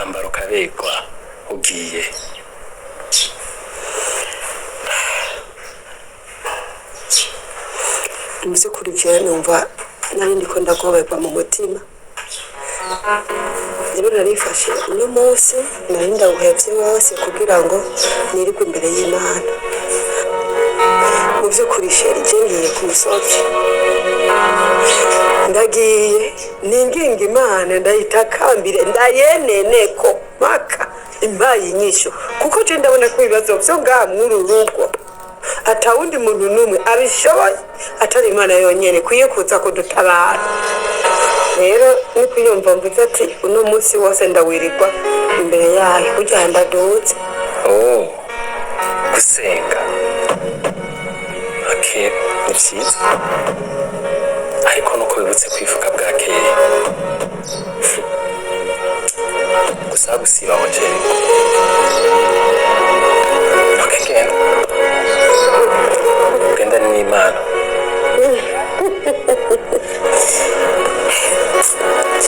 Ukambara ukaberwa, ugiye? Mu by'ukuri jewe numva nari ndiko ndagoberwa mu mutima. Rero narifashe uno munsi, nari ndawuhevye wose kugira ngo nirirwe imbere y'Imana. Mu by'ukuri chéri, je ngiye ku musozi, ndagiye ninginga Imana, ndayitakambire, ndayeneneko mpaka impaye inyishu, kuko je ndabona ko ibibazo vyo ngaha mw'uru rugo atawundi muntu n'umwe abishoboye atari Imana yonyene ikwiye kuza kudutabara. Rero ni kwiyumva mvuze ati uno munsi wose ndawirirwa imbere yayo kugira ndaduze. Oh, gusenga, okay, ni vyiza, ariko nuko wibutse kwivuga bwakeye gusa gusiba hoteli. Okay, genda ugendane n'Imana.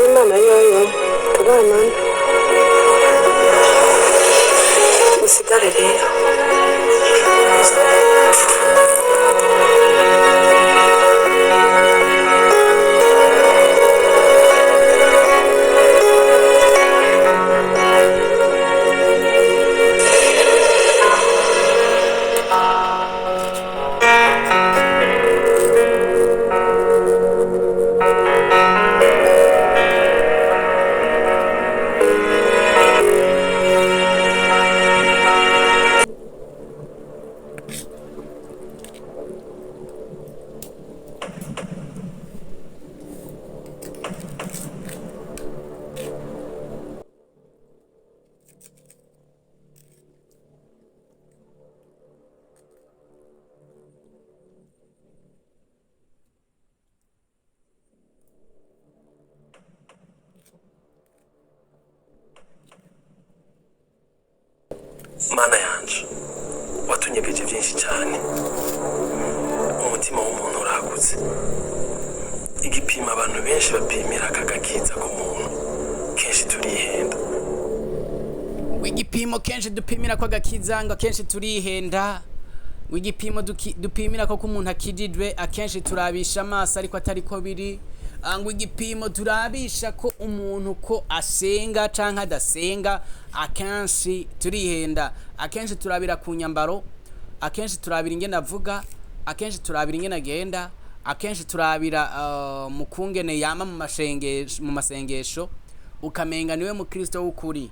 Imana yoyo tubanana, musigare rero. Mana yanje, watunyegeje byinshi cyane. Umutima w'umuntu uragutse. Igipimo abantu benshi bapimira aka gakiza k'umuntu, kenshi turihenda. Ngo igipimo kenshi dupimira ko agakiza, ngo akenshi turihenda. Ngo igipimo dupimira ko umuntu akijijwe, akenshi turabisha amaso ariko atari ko biri. Ngo igipimo turabisha ko umuntu ko asenga canke adasenga, akenshi turihenda. Akenshi turabira ku nyambaro, akenshi turabira ingene avuga, akenshi turabira ingene agenda, akenshi turabira mu kungene yama mu masengesho, ukamenga niwe mukristo w'ukuri.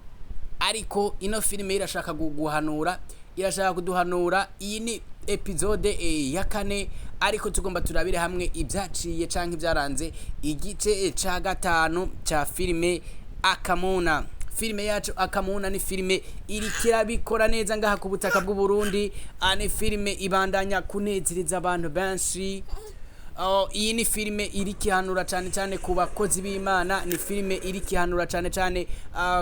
Ariko ino filime irashaka guhanura, irashaka kuduhanura. Iyi ni episode ya kane, ariko tugomba turabire hamwe ibyaciye canke ibyaranze igice ca gatanu ca filime Akamuna. Filime yacu Akamuna ni filime iriko irabikora neza ngaha ku butaka bw'u Burundi. Ni filime ibandanya kunezereza abantu benshi. Oh, iyi ni filime iriko ihanura cane cane ku bakozi b'Imana, ni filime iriko ihanura cane cane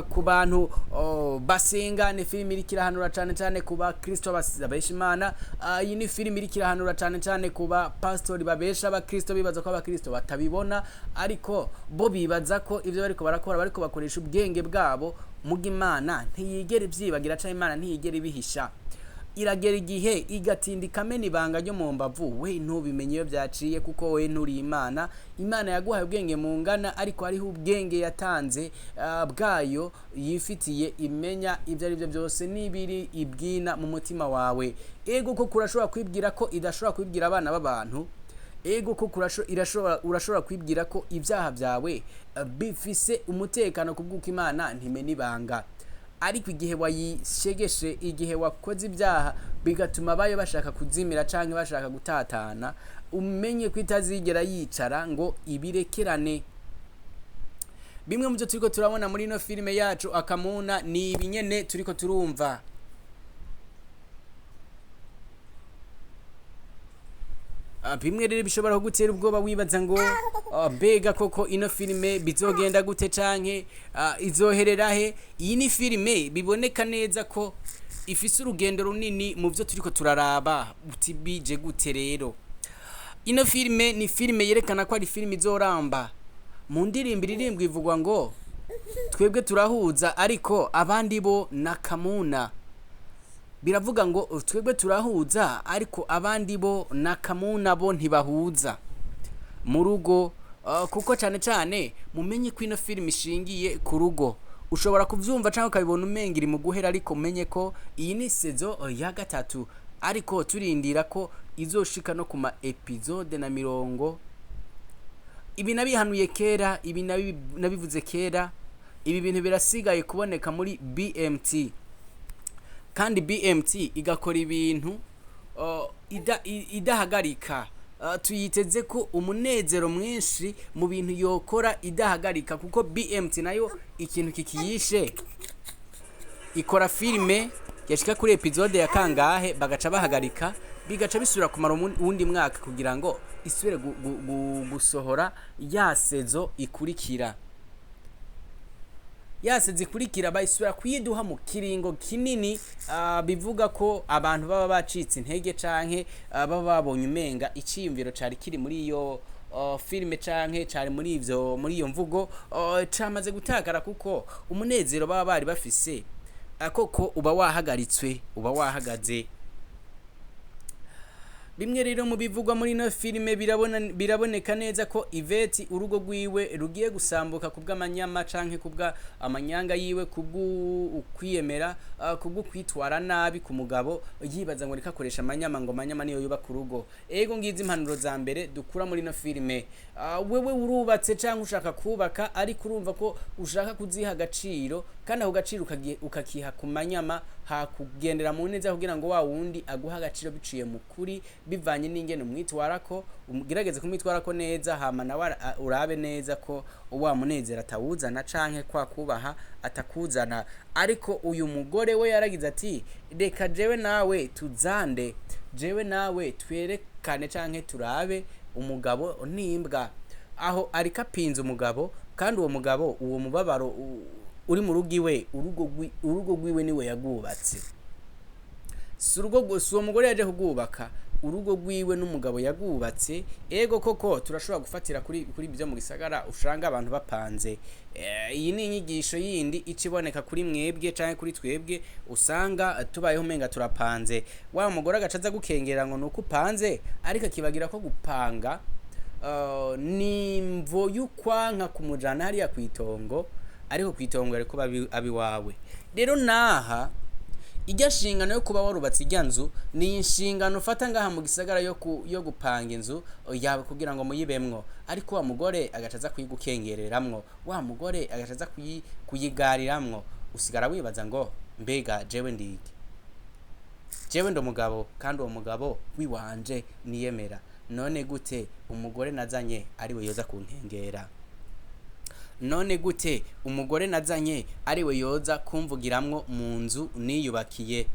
ku bantu, oh, basenga, ni filime iriko irahanura cane cane ku bakristo babesha Imana. Iyi ni filime iriko irahanura cane cane ku bapastori babesha abakristo, bibaza ko abakristo batabibona, ariko bo bibaza ko ivyo bariko barakora bariko bakoresha ubwenge bwabo, muga Imana ntiyigera ivyibagira canke Imana ntiyigera ibihisha. Iragera igihe igatinda ikamena ibanga ryo mu mbavu, we ntubimenye iyo byaciye, kuko we nturi Imana. Imana yaguhaye ubwenge mungana, ariko hariho ubwenge yatanze bwayo yifitiye, imenya ibyo ari byo byose n'ibiri ibwina mu mutima wawe. Ego ko kurashobora kwibwira ko idashobora kwibwira abana b'abantu. Ego ko urashobora kwibwira ko ibyaha byawe bifise umutekano kubw'uko Imana ntimena ibanga, ariko igihe wayishegeshe, igihe wakoze ibyaha bigatuma abayo bashaka kuzimira canke bashaka gutatana, umenye ko itazigera yicara ngo ibirekerane. Bimwe mu byo turiko turabona muri ino filime yacu Akamuna ni ibinyene turiko turumva. Bimwe rero bishobora kugutera ubwoba, wibaza ngo mbega koko ino filime bizogenda gute canke izoherera he? Iyi ni filime biboneka neza ko ifise urugendo runini mu byo turiko turaraba. Uti bije gute rero? Ino filime ni filime yerekana ko ari filime izoramba. Mu ndirimbo iririmbwa ivugwa ngo Twebwe turahuza, ariko abandi bo nakamuna. Biravuga ngo twebwe turahuza, ariko abandi bo nakamuna, bo ntibahuza mu rugo. Kuko cyane cyane mumenye ko ino filime ishingiye ku rugo. Ushobora kubyumva cyangwa ukabibona umenga iri mu guhera, ariko umenye ko iyi ni saison ya gatatu, ariko turindira ko izoshika no ku ma episode na mirongo. Ibi nabihanuye kera, ibi nabivuze kera. Ibi bintu birasigaye kuboneka muri BMT, kandi BMT igakora ibintu idahagarika. Tuyiteze ko umunezero mwinshi mu bintu yokora idahagarika, kuko BMT nayo ikintu kikiyishe, ikora filime yashika kuri episode ya kangahe bagaca bahagarika, bigaca bisubira kumara uwundi mwaka kugira ngo isubire gusohora ya saison ikurikira. Ya saison ikurikira bayisubira kuyiduha mu kiringo kinini. Bivuga ko abantu baba bacitse intege canke baba babonye umenga iciyumviro cari kiri muri iyo filime canke cari muri ivyo, muri iyo mvugo, camaze gutakara, kuko umunezero baba bari bafise koko uba wahagaritswe, uba wahagaze. Bimwe rero mu bivugwa muri ino filime, biraboneka neza ko Ivete urugo rwiwe rugiye gusambuka kubw'amanyama canke kubwa amanyanga yiwe, kubw'ukwiyemera, kubwo kwitwara nabi ku mugabo, yibaza ngo reka akoresha amanyama, ngo amanyama niyo yubaka urugo. Ego, ngizi impanuro za mbere dukura muri ino filime. Wewe urubatse canke ushaka kubaka, ariko urumva ko ushaka kuziha agaciro, kandi ako gaciro ukakiha ku manyama, hakugendera mu neza kugira ngo wa wundi aguhe agaciro biciye mu kuri, bivanye n'ingene umwitwarako. Ugerageze kumwitwarako neza, hama nawe urabe neza ko wa munezero atawuzana canke kwa kubaha atakuzana. Ariko uyu mugore we yaragize ati: "Reka jewe nawe tuzande, jewe nawe twerekane canke turabe umugabo n'imbwa." Aho ariko apinze umugabo, kandi uwo mugabo, uwo mubabaro uri mu rugo iwe, urugo rwiwe niwe yagwubatse, si urugo, si uwo mugore yaje kugwubaka. Urugo rwiwe n'umugabo yagwubatse. Ego koko turashobora gufatira kuri ibyo mu gisagara usanga abantu bapanze. Iyi ni inyigisho yindi ica iboneka kuri mwebwe canke kuri twebwe usanga tubayeho umenga turapanze. Wa mugore agaca aza gukengera ngo nuko upanze, ariko akibagira ko gupanga ni imvo y'ukwanka kumujana hariya kw'itongo, ariko kw'itongo yariko abiwawe. Rero naha ijya nshingano yo kuba warubatse ijya nzu ni inshingano ufata ngaha mu gisagara yo gupanga inzu yawe kugira ngo muyibemwo, ariko wa mugore agaca aza kuyigukengereramwo, wa mugore agaca aza kuyigariramwo. Usigara wibaza ngo: "Mbega jewe ndige? Jewe ndi umugabo, kandi uwo mugabo wiwanje niyemera. None gute umugore nazanye ariwe yoza kunkengera? None gute umugore nazanye ariwe yoza kumvugiramwo mu nzu niyubakiye?"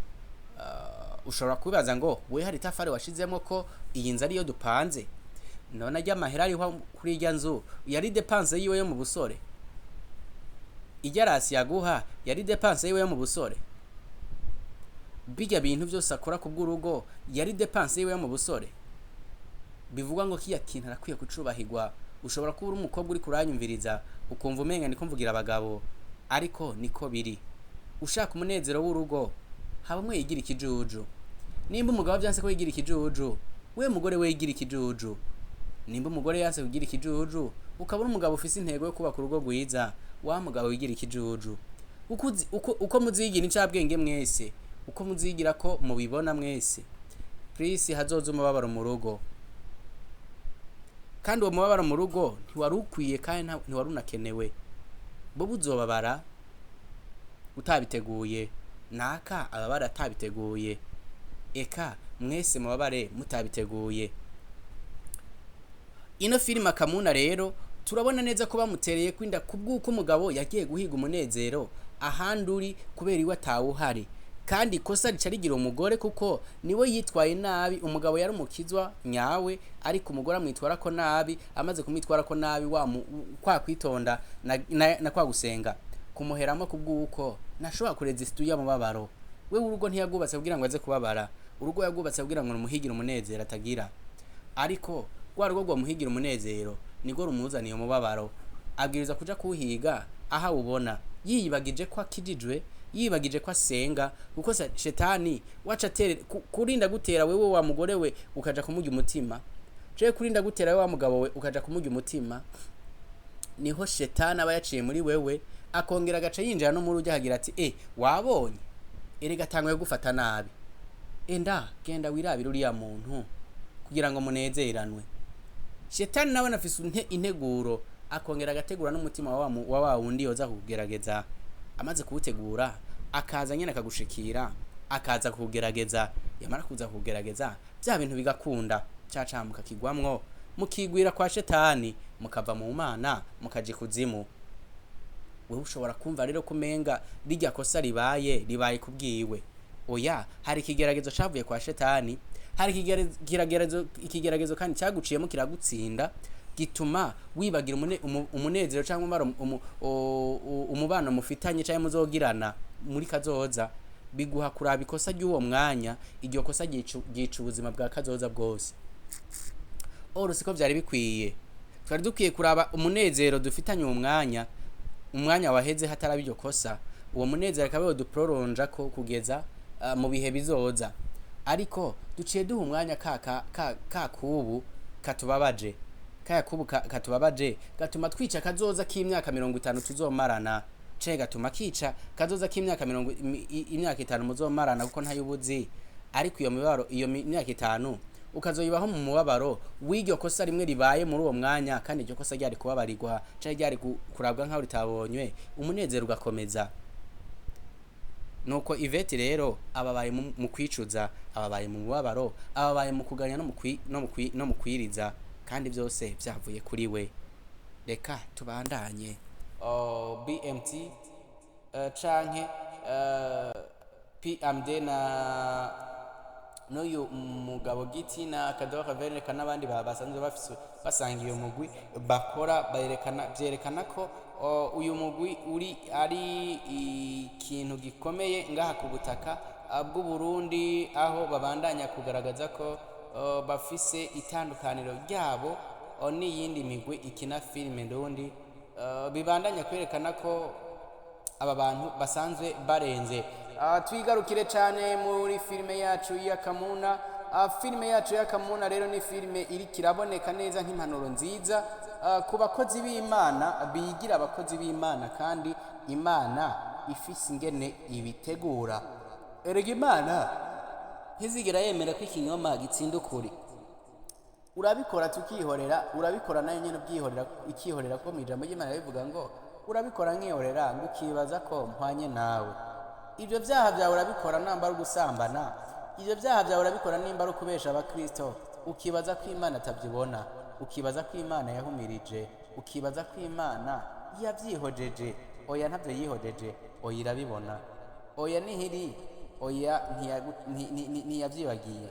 Ushobora kubibaza ngo: "We hari itafari washizemo ko iyi nzu ariyo dupanze? None ajya amahera ariho kuri irya nzu yari dépense yiwe yo mu busore? Ijya rasi yaguha yari dépense yiwe yo mu busore? Bijya bintu byose akora ku bw'urugo yari dépense yiwe yo mu busore?" Bivugwa ngo kiya kintu arakwiye kucubahirwa. Ushobora kuba uri umukobwa uri kuranyumviriza, ukumva umenga niko mvugira abagabo, ariko niko biri. Ushaka umunezero w'urugo, haba umwe yigira ikijuju. Nimba umugabo vyanse ko yigira ikijuju, we mugore we yigira ikijuju. Nimba umugore yanse kugira ikijuju, ukabona umugabo ufise intego yo kubaka urugo rwiza, wa mugabo wigira ikijuju. Uko muzigira incabwenge mwese, uko muzigira ko mubibona mwese, please, hazoza umubabaro mu rugo. Kandi uwo mubabaro mu rugo ntiwari ukwiye kandi ntiwari unakenewe. Bo buzobabara utabiteguye, naka ababara atabiteguye, eka mwese mubabare mutabiteguye. Ino filime Akamuna rero turabona neza ko bamutereye kwinda kubw'uko umugabo yagiye guhiga umunezero ahandi uri, kubera iwe atawuhari. Kandi ikosa rica rigira umugore, kuko niwe yitwaye nabi. Umugabo yari umukizwa nyawe, ariko umugore amwitwara ko nabi. Amaze kumwitwara ko nabi, wa kwa kwitonda na kwa gusenga kumuheramo, kubw'uko ntashobora kurezisita uya mubabaro. We urugo ntiyagwubatse kugira ngo aze kubabara. Urugo yagwubatse kugira ngo rumuhigire umunezero atagira, ariko rwa rugo rwamuhigira umunezero nirwo rumuzaniye umubabaro, abwiriza kuja kuwuhiga. Aho awubona yiyibagije ko akijijwe, yibagije ko asenga, kuko shetani waca atere kurinda gutera wewe wa mugore we ukaja kumurya umutima, jewe kurinda gutera wewe wa mugabo we ukaja kumurya umutima, niho shetani aba yaciye muri wewe, akongera agaca yinjira no muri urya, akagira ati: "Wabonye erega atanguye gufata nabi, enda genda wirabire uriya muntu kugira ngo munezeranwe." Shetani nawe anafise integuro, akongera agategura n'umutima wa wundi yoza kugerageza. Amaze kuwutegura, akaza nyene akagushikira, akaza kugerageza. Yamara kuza kugerageza, bya bintu bigakunda, ca mukakigwamwo, mukigwira kwa shetani, mukava mu Mana, mukaja ikuzimu. Wewe ushobora kumva rero kumenga rirya kosa ribaye, ribaye kubwiwe. Oya, hari ikigeragezo cavuye kwa shetani, hari ikigeragezo kandi cyaguciyemo kiragutsinda, gituma wibagira umunezero cyangwa umubano mufitanye cyangwa muzogirana muri kazoza. Biguha kuraba ikosa ry'uwo mwanya. Iryo kosa ryica ubuzima bwa kazoza bwose. Oro siko byari bikwiye. Twari dukwiye kuraba umunezero dufitanye uwo mwanya, umwanya waheze hataraba iryo kosa. Uwo munezero akaba ariwo duproronja ko kugeza mu bihe bizoza, ariko duciye duha umwanya ka kubu katubabaje. Kaya kubu katubabaje gatuma twica kazoza k'imyaka 50 tuzomarana, ce gatuma kica kazoza k'imyaka mirongo imyaka 5 muzomarana, kuko ntayubuzi. Ariko iyo mibabaro, iyo myaka 5 ukazoyibaho mu mubabaro w'iryo kosa rimwe ribaye muri uwo mwanya, kandi iryo kosa ryari kubabarirwa canke ryari kurabwa nk'aho ritabonywe, umunezero ugakomeza. Nuko Yvette rero ababaye mu kwicuza, ababaye mu mubabaro, ababaye mu kuganya no mu kwiriza, kandi byose byavuye kuri we. Reka tubandanye. BMT canke PMD na n'uyu mugabo Giti na Kadora berekana n'abandi basanzwe bafise basangiye umugwi bakora, berekana byerekana ko uyu mugwi uri ari ikintu gikomeye ngaha ku butaka bw'u Burundi, aho babandanya kugaragaza ko bafise itandukaniro ryabo n'iyindi migwi ikina filime ndundi. Bibandanya kwerekana ko aba bantu basanzwe barenze. Twigarukire cyane muri filime yacu ya Kamuna. Filime yacu ya Kamuna rero ni filime iri kiraboneka neza nk'impanuro nziza ku bakozi b'Imana bigira abakozi b'Imana, kandi Imana ifise ingene ibitegura. Erega Imana ntizigera yemera ko ikinyoma gitsinda ukuri. Urabikora tukihorera, urabikora nayo nyene ubwihorera ikihorera, ko mu ijambo ry'Imana rivuga ngo urabikora nkihorera, ngo ukibaza ko mpwanye nawe. Ibyo byaha byawe urabikora namba ari ugusambana, ibyo byaha byawe urabikora nimba ari ukubesha abakristo, ukibaza ko Imana atabyibona, ukibaza ko Imana yahumirije, ukibaza ko Imana yabyihojeje. Oya, ntabyo yihojeje. Oya, irabibona. Oya, nihiri. Oya, ntiyabyibagiye,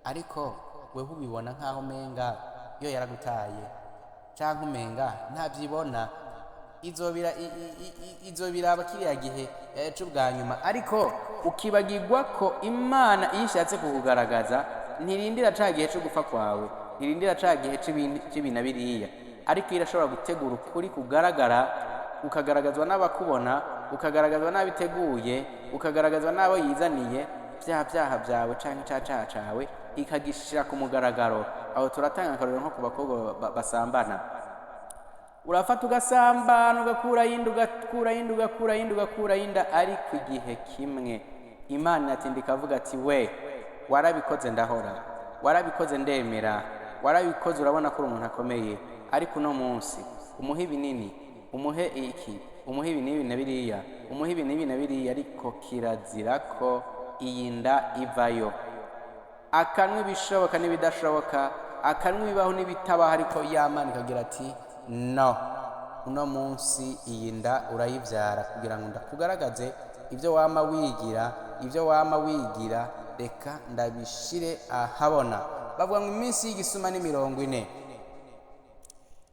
ariko wewe ubibona nk'aho umenga yo yaragutaye canke umenga ntabyibona. Izobira izobiraba kiriya gihe c'ubwa nyuma, ariko ukibagirwa ko Imana iyo ishatse kukugaragaza ntirindira ca gihe co gupfa kwawe, ntirindira ca gihe c'ibi na biriya, ariko irashobora gutegura ukuri kugaragara, ukagaragazwa n'abakubona, ukagaragazwa n'abiteguye, ukagaragazwa n'abo yizaniye bya byaha byawe canke ca caha cawe, ikagishira ku mugaragaro. Aho turatanga akarorero nko ku bakobwa basambana. Urafata ugasambana, ugakura yinda, ugakura yinda, ugakura yinda, ugakura yinda, ariko igihe kimwe Imana iratinda ikavuga ati: "We warabikoze ndahora, warabikoze ndemera, warabikoze urabona ko uri umuntu akomeye, ariko uno munsi umuhe ibinini, umuhe iki, umuhe ibi n'ibi na biriya, umuhe ibi n'ibi na biriya, ariko kirazira ko iyi nda ivayo." Akanwa ibishoboka n'ibidashoboka, akanwa ibibaho n'ibitabaho, ariko ya Mana ikagira ati: "No, uno munsi iyi nda urayibyara kugira ngo ndakugaragaze. Ibyo wama wigira, ibyo wama wigira, reka ndabishire ahabona." Bavuga ngo iminsi y'igisuma ni 40.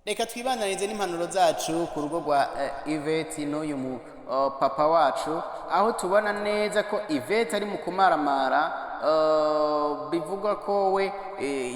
Reka twibandanirize n'impanuro zacu ku rugo rwa Yvette n'uyu mu papa wacu, aho tubona neza ko Yvette ari mu kumaramara. Bivugwa ko we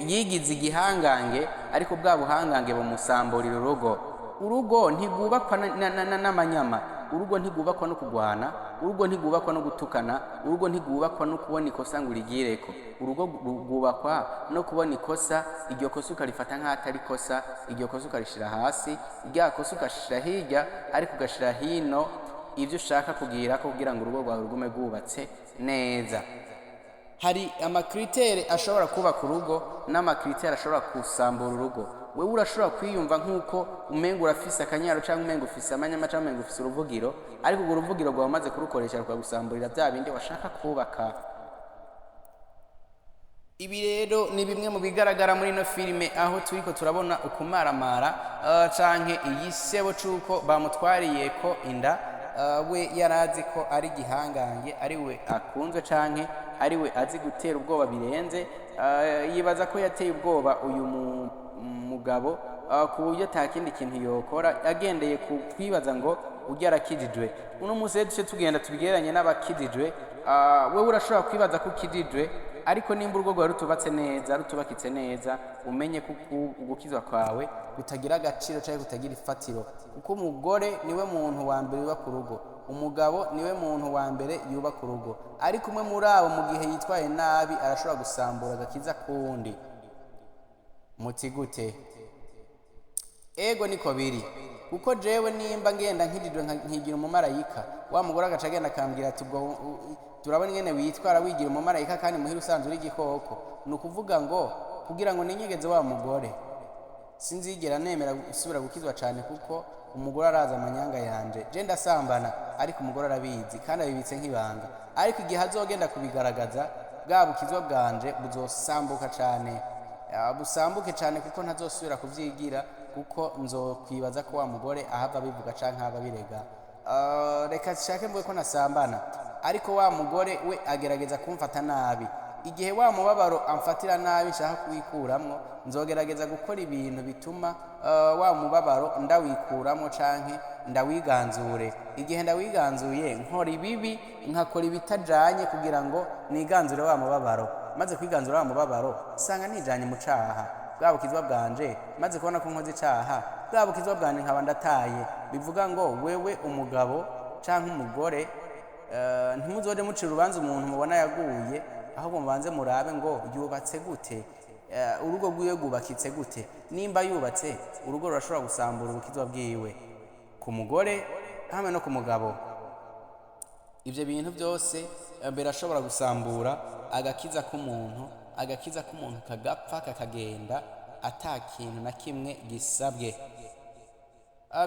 yigize igihangange, ariko bwa buhangange bumusamburira urugo. Urugo ntigubakwa n'amanyama, urugo ntigubakwa no kugwana, urugo ntigubakwa no gutukana, urugo ntigubakwa no kubona ikosa ngo urigireko. Urugo rwubakwa no kubona ikosa, iryo kosa ukarifata nk'ahatari ikosa, iryo kosa ukarishira hasi, rya kosa ugashira hirya, ariko ugashira hino ibyo ushaka kugira ko kugira ngo urugo rwawe rugume rwubatse neza. Hari ama critères ashobora kubaka urugo n'ama critères ashobora gusambura urugo. Wewe urashobora kwiyumva nk'uko umenga urafise akanyaro, cyangwa umenga ufise amanyama, cyangwa umenga ufise uruvugiro, ariko urwo ruvugiro rwawe umaze kurukoresha rukagusamburira bya bindi washaka kubaka. Ibi rero ni bimwe mu bigaragara muri ino filime, aho turiko turabona ukumaramara canke igisebo c'uko bamutwariye ko inda. We yarazi ko ari igihangange, ari we akunzwe, canke ari we azi gutera ubwoba birenze. Yibaza ko yateye ubwoba uyu mugabo ku buryo ata kindi kintu yokora, agendeye ku kwibaza ngo urya arakijijwe. Uno munsi rero duce tugenda tubigereranye n'abakijijwe. Wewe urashobora kwibaza ko ukijijwe, ariko nimba urugo rwawe rutubatse neza, rutubakitse neza, umenye ko ugukizwa kwawe kutagira agaciro cyangwa kutagira ifatiro, kuko umugore niwe muntu wa mbere yubaka urugo, umugabo niwe muntu wa mbere yubaka urugo, ariko umwe muri abo mu gihe yitwaye nabi arashobora gusambura agakiza k'uwundi. Muti gute? Ego, niko biri, kuko jewe nimba ngenda nkijijwe nkigira umumarayika, wa mugore agaca agenda akambwira ati: "Ubwo turabona ingene witwara, wigira umumarayika kandi muhira usanzwe uri igikoko." Ni ukuvuga ngo kugira ngo ninyegeze wa mugore, sinzigera nemera gusubira gukizwa cyane, kuko umugore araza amanyanga yanje. Je ndasambana, ariko umugore arabizi kandi abibitse nk'ibanga, ariko igihe azogenda kubigaragaza, bwa bukizwa bwanje buzosambuka cyane. Busambuke cyane, kuko ntazosubira kuvyigira, kuko nzokwibaza ko wa mugore ahava abivuga canke ahava abirega. Reka nshake mvuge ko nasambana, ariko wa mugore we agerageza kumfata nabi. Igihe wa mubabaro amfatira nabi nshaka kuwikuramwo, nzogerageza gukora ibintu bituma wa mubabaro ndawikuramwo canke ndawiganzure. Igihe ndawiganzuye, nkora ibibi, nkakora ibitajanye kugira ngo niganzure wa mubabaro. Maze kwiganzura wa mubabaro, sanga nijanye mu caha, bwa bukizwa bwanje, maze kubona ko nkoze icaha, bwa bukizwa bwanje nkaba ndataye. Bivuga ngo wewe umugabo canke umugore, ntimuzoje mucira urubanza umuntu mubona yaguye, ahubwo mubanze murabe ngo yubatse gute, urugo rwiwe rwubakitse gute. Nimba yubatse urugo, rurashobora gusambura ubukizwa bwiwe, ku mugore hamwe no ku mugabo. Ibyo bintu byose birashobora gusambura agakiza k'umuntu, agakiza k'umuntu kagapfa, kakagenda ata kintu na kimwe gisabwe.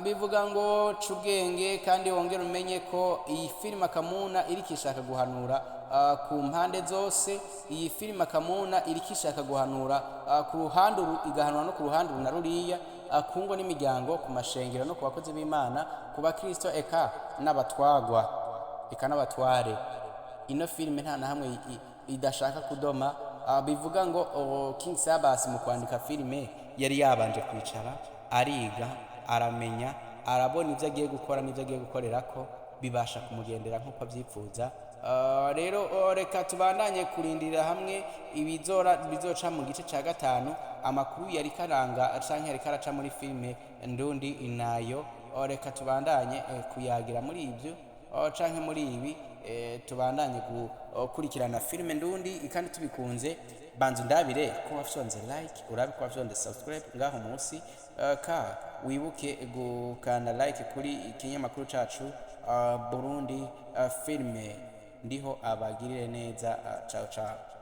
Bivuga ngo ca ubwenge kandi wongere umenye ko iyi filime Akamuna iriko ishaka guhanura ku mpande zose. Iyi filime Akamuna iriko ishaka guhanura ku ruhande uru, igahanura no ku ruhande uru na ruriya, ku ngo n'imiryango, ku mashengero no ku bakozi b'Imana, ku bakristo, eka n'abatwagwa, eka n'abatware. Ino filime nta na hamwe idashaka kudoma. Bivuga ngo King Sabas mu kwandika filime yari yabanje kwicara, ariga, aramenya, arabona ibyo agiye gukora n'ibyo agiye gukorerako bibasha kumugendera nk'uko abyifuza. Rero reka tubandanye kurindirira hamwe ibizora bizoca mu gice cya gatanu. Amakuru yari karanga canke yari karaca muri filime Ndundi inayo. Reka tubandanye kuyagira muri ibyo canke muri ibi, tubandanye gukurikirana filime Ndundi kandi tubikunze. Banza undabire ko wafyonze like, urabe ko wafyonze subscribe ngaho munsi, ka wibuke gukanda like kuri ikinyamakuru cacu Burundi Filime. Ndiho abagirire neza. Ciao ciao.